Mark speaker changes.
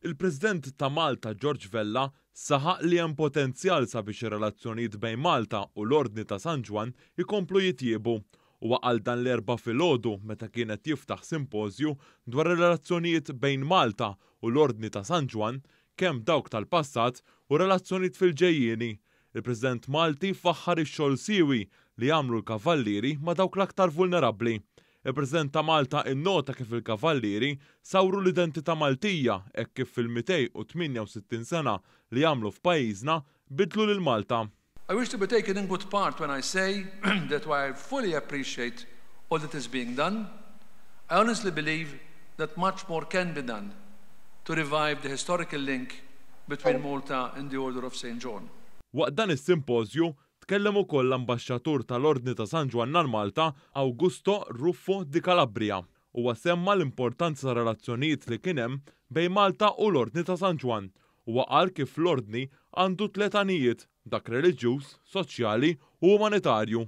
Speaker 1: Il-President ta' Malta George Vella saħaq li hemm potenzjal sabiex ir-relazzjonijiet bejn Malta u l-Ordni ta' San Ġwann ikomplu jitjiebu. Huwa qal dan l-Erbgħa filgħodu meta kien qed jiftaħ simpożju dwar ir-relazzjonijiet bejn Malta u l-Ordni ta' San Ġwann, kemm dawk tal-passat u relazzjonijiet fil-ġejjieni. Il-President Malti faħħar ix-xogħol siewi li jagħmlu l-Kavallieri ma' dawk l-aktar vulnerabbli. Il-President ta' Malta innota kif il-Kavallieri sawru l-identità Maltija hekk kif fil-268 sena li għamlu f'pajjiżna bidlu lil Malta.
Speaker 2: I wish to be taken in good part when I say that while I fully appreciate all that is being done, I honestly believe that much more can be done to revive the historical link between Malta and the Order of Saint John.
Speaker 1: Waqt dan is-simpożju, Tkellem ukoll l-Ambaxxatur tal-Ordni ta' San Ġwann għal Malta, Augusto Ruffo di Calabria. Huwa semma l-importanza tar-relazzjonijiet li kien hemm bejn Malta u l-Ordni ta' San Ġwann. Huwa qal kif l-Ordni għandu tlett għanijiet, dak reliġjuż, soċjali u umanitarju.